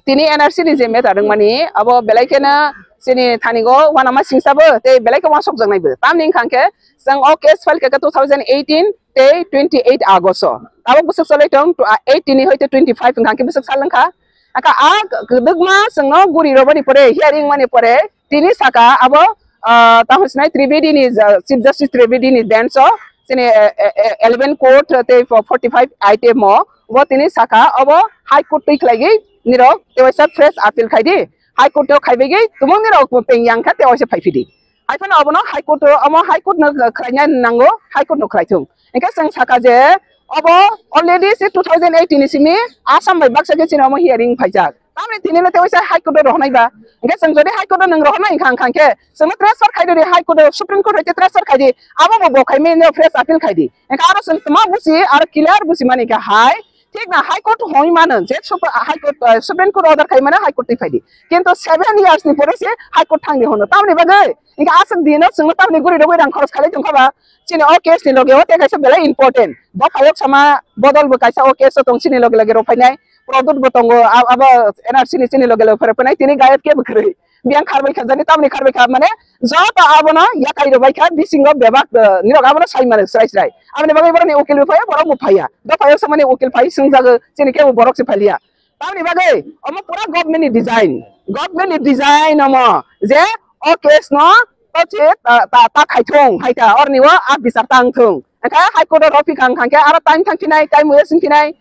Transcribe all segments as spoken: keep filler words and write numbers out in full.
Tini N R C ni je matter wngmani, abo belai kheno chini thani go uanama singsa bo tei belai khe uansuk jaknai bo. Tamni wngkha khe chwng o case file khe two thousand eighteen tei twenty eight August o. Tabuk bwswk cholai tong, to, ah, eighteen ni hoite twenty five wngkha khe bwswk sal wngkha. Aka a kwdwkma chwngno guri robani pore, hearing mani pore, tini saka abo, ah, tamo sinai Tribedi ni, ah, Chief Justice Tribedi ni bench o, chini, eh, eh, eh, eleven court tei forty five item o, bo tini saka abo High Court twi khlaigwi nirok tewaisa fresh appeal khai di. High Court o khaibaigwi tumung nirok peng yang kha tewaisa phai phidi. Hai phano obono High Court o, omo High Court no khlaina nango, High Court no khlai thung. Hingke chwng saka je obo already se two thousand eighteen ni simi Assam bai baksa khe chini omo hearing phaijak. Tamni tini le tewaisa High Court o rohornai ba. Hingke chwng jodi High Court o nwng rohornai wngkha, wngkha khe chwngno transfer khai di, High Court o, Supreme Court hoite transfer khai di. Abo bo bo khai mani fresh appeal khai di. Hingke aro chwng tma busi aro clear busi mani khe hai. Thik na High Court hoi mano je Sup-, High Court, eh, Supreme Court order khai mano High Court twi phai di. Kintu seven years ni pore se High Court thang di hono. Tamni bagwi hingke aswk dino chwngno tamni guri rogwi rang khoros khalai tongkha ba. Chini o case ni loge o tei kaisa belai important. Dophayok sama bodol bo kaisa o case o tong chini loge loge rw phainai. Product bo tongo, a-, abo N R C ni chini loge loge phai rw phainai. Tini gayat kebo kwrwi. Biyang kharbai kha jani tamni kharbai kha mane joto abono yakai rw bai kha bisingo bebak, eh, nirok abono sai mano srai srai. Aboni bagwi borokni ukil bo phaiya, borok bo phaiya. Dophayok samani ukil phai swngjago chini kebo borok se phailia. Tamni bagwi omo pura government ni design. Government ni design omo je o case no to se ta, ta, ta khai thung hai ta orni o a bichar tang thung. Hingkhe High Court o ropi kha hingkha khe aro time thang phinai, time waste wng phinai.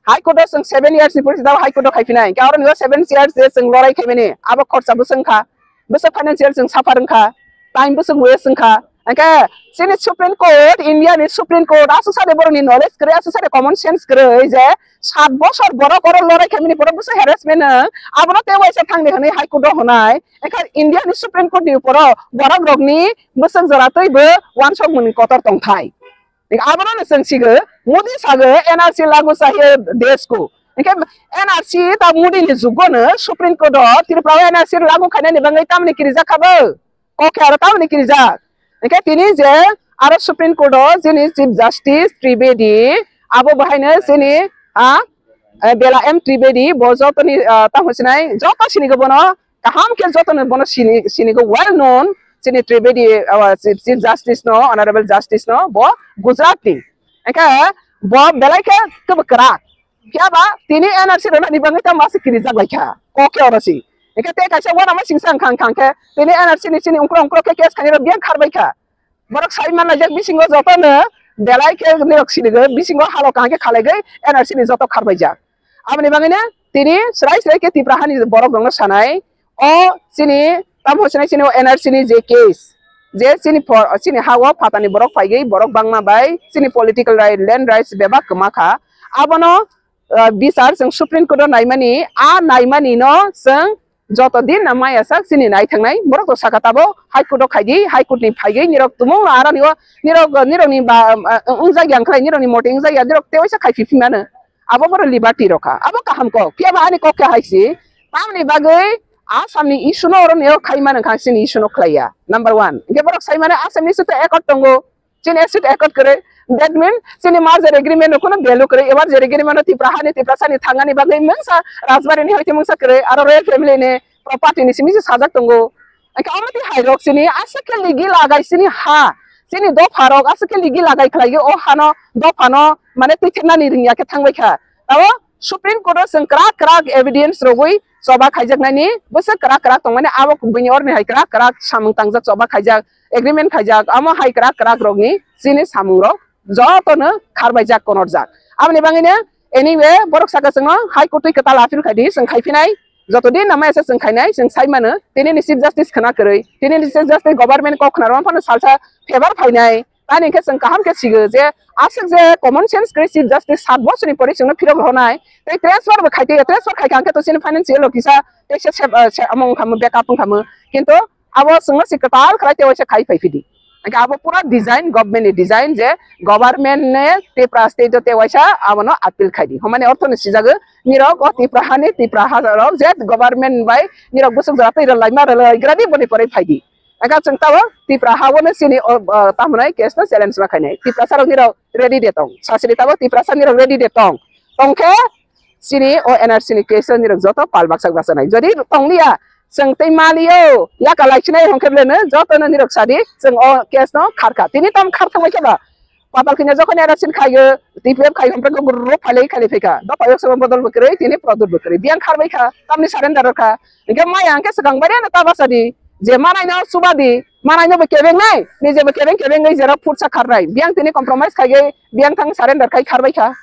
High Court o chwng seven years ni pore se High Court o khai phinai. Hingkhe aro ni o seven years je chwng lorai khai mani abo khorsa bwswk wngkha. Bwswk financial chwng suffer wngkha. Time bwswk waste wngkha. Hingkhe chini Supreme Court, India ni Supreme Court, aswk sade borok ni knowledge kwrwi, aswk sade common sense kwrwi je sat bosor borok oro lorai khaimani borok bwswk harassment wng, abono tei waisa thangdi hwnwi High Court o hwnai. Hingkhe India ni Supreme Court ni uporo borok rokni bwswk jora tei bo uansukmung ni kotor tongthai. Abono no chwng sigo, Modi sago N R C lagu chahiye desh ko. Hingkhe N R C ta Modi ni jugo no Supreme Court o Tripura o N R C lagu khainani bagwi tamni kirijak kha bo. Kokhe aro tamni kirijak. Hingkhe tini je aro Supreme Court o jini Chief Justice Tribedi, abo bahaino jini, ah, eh, Bela M Tribedi, bo jotoni, ah, tamo sinai, joto sini go bono, kaham khe joto no bono sini, sini go well known, chini Tribedi, ah, Chief, Chief Justice no, Honorable Justice no, bo Gujarat ni. Hingkhe bo belai khe kebo kwrak. Phiya ba tini N R C rwnani bagwi tamo se kirijak lai kha. Kokhe oro si. Hingkhe tei kaisa uanama singsa wngkha, wngkha khe tini N R C ni chini ungkro ungkro khe case khainai rok biyang kharbai kha. Borok sai manlaijak bisingo jotono belai khe nirok sinigo bisingo halo kaham khe khalaigwi N R C ni joto kharbaijak. Aboni bagwino tini srai srai khe Tripura hani borok rokno sanai, o chini tamo hwnsinai chini o N R C ni je case, je chini pho-, chini ha o phatani borok phaigwi borok bangma bai chini political right, land rights bebak kwma kha. Abono, ah, bichar chwng Supreme Court o naimani, a naimani no chwng joto din na maya sak chini nai thangnai, borok to saka tabo High Court o khaidi, High Court ni phaigwi nirok tumung no aroni o nirok, nirok ni ba, ah, wngjak ya wngkhlai, nirok ni mote wngjak ya, nirok tewaisa khai phi phimano. Abo borok liberty rokha, abo kaham kok, phiya ba ani kok khe hai si, tamni bagwi Assam ni issue no oroni o khai mano kha chini issue no khlaiya, number one. Hingkhe borok sai mano Assam ni issue to accord tongo, chini issue to accord kwrwi, that mean chini merger agreement no kheno value kwrwi, merger agreement no Tipra hani, Tiprasa ni thangani bagwi mungsa Rajbari ni hoite mungsa kwrwi, aro royal family ni property ni simi se sajak tongo. Hingkhe omo twi hai rok chini aswk khe ligi lagai chini ha, chini dopha rok aswk khe ligi lagai khlai o hano dopha no mane twi thepnani ring ya khe thang bai kha. Tabo Supreme Court o chwng kwrak kwrak evidence rogwi choba khaijak nani bwswk kwrak kwrak tong mani abo bini oroni hai kwrak kwrak samung tangjak choba khaijak agreement khaijak amo hai kwrak kwrak rok ni chini samung rok joto no kharbaijak konorjak. Aboni bagwi no anyway borok saka chwng no High Court twi kwtal appeal khai di chwng khai phinai. Joto din namai asa chwng khainai, chwng sai mano, tini ni Chief Justice khna kwrwi, tini ni Chief Justice government kok khna rwma phano salsa favor phainai, tani hwnkhe chwng kaham khe sigo je aswk je common sense kwrwi Chief Justice sat bochorni pore chwngno phirok rohornai, tei transfer bo khai tei transfer khai kha hwnkhe to chini financial officer tei se, se, se, omo wngkha mo backup wngkha mo, kintu abo chwngno se kwtal khlai tei waisa khai phai phidi. Hwnkhe abo pura design, government ni design je government ne Tripura state o tei waisa abono appeal khai di. Homani ortho ni sijago nirok o Tripura hani Tripura ha rok je government bai nirok bwswk jora tei rwlaima rwlaigra di boni pore phai di. Hwnkhe chwng tabo Tripura ha o no chini o, o, tamo nai case no challenge ma khainai. Tiprasa rok nirok ready de tong. Sasri tabo Tiprasa nirok ready de tong. Tongkhe Chini o N R C ni case o nirok joto pal baksak baksa nai. Jodi tongliya, chwng tei maliyo, yaka lai chinai hwnkhe bwleno joto no nirok sadi, chwng o case no kharkha. Tini tam khar thangbai khe ba, patal kanya jokhon N R C ni khayo, T P F khayo, hwnkhe guruk khailai khailai phaikha. Dophayok sabo bodol bo kwrwi, tini produt bo kwrwi. Biyang kharbai kha, tamni surrender kha. Hwnkhe maya hwnkhe swkang bai reno ta basa di. Je manai no chuba di, manai no bo kebeng nai, ni je bo kebeng kebeng ngai jera phutsa kharnai. Biyang tini compromise khai gai, biyang thang surrender khai kharbai kha.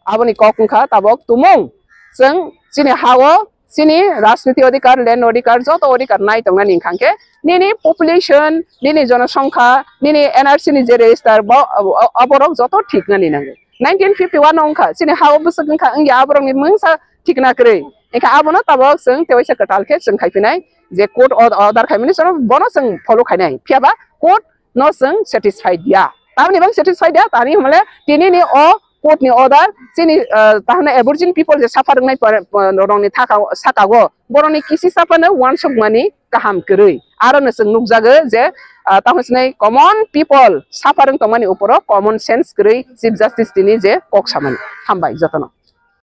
Aboni kok wngkha tabok tumung. Chwng chini ha-o, chini rajniti odhikar, land odhikar, joto odhikar nai tongnani wngkha khe, nini population, nini jonosongkha, nini N R C ni je register bo, abo, aborok joto thik nani nango. Nineteen fifty-one no wngkha, chini ha-o bwswk wngkha, wngya aborokni mungsa thikna kwrwi. Wngkha abono tabok chwng tewaisa kwtal khe chwng khai phinai je court or-, order khaimani chwng bono chwng follow khainai. Phiya ba court no chwng satisfied ya. Tamni bang satisfied ya, tani hwnle tini ni o court ni order chini, ah, tahna aborigine people je suffer wngnai pore, po-, rokni thaka, saka o borokni kisi saphano wansukmani kaham kwrwi. Aro no chwng nukjago je, ah, tahna sinai common people suffer wng tongmani uporo common sense kwrwi Chief Justice tini je kok samani. Hambai jotono.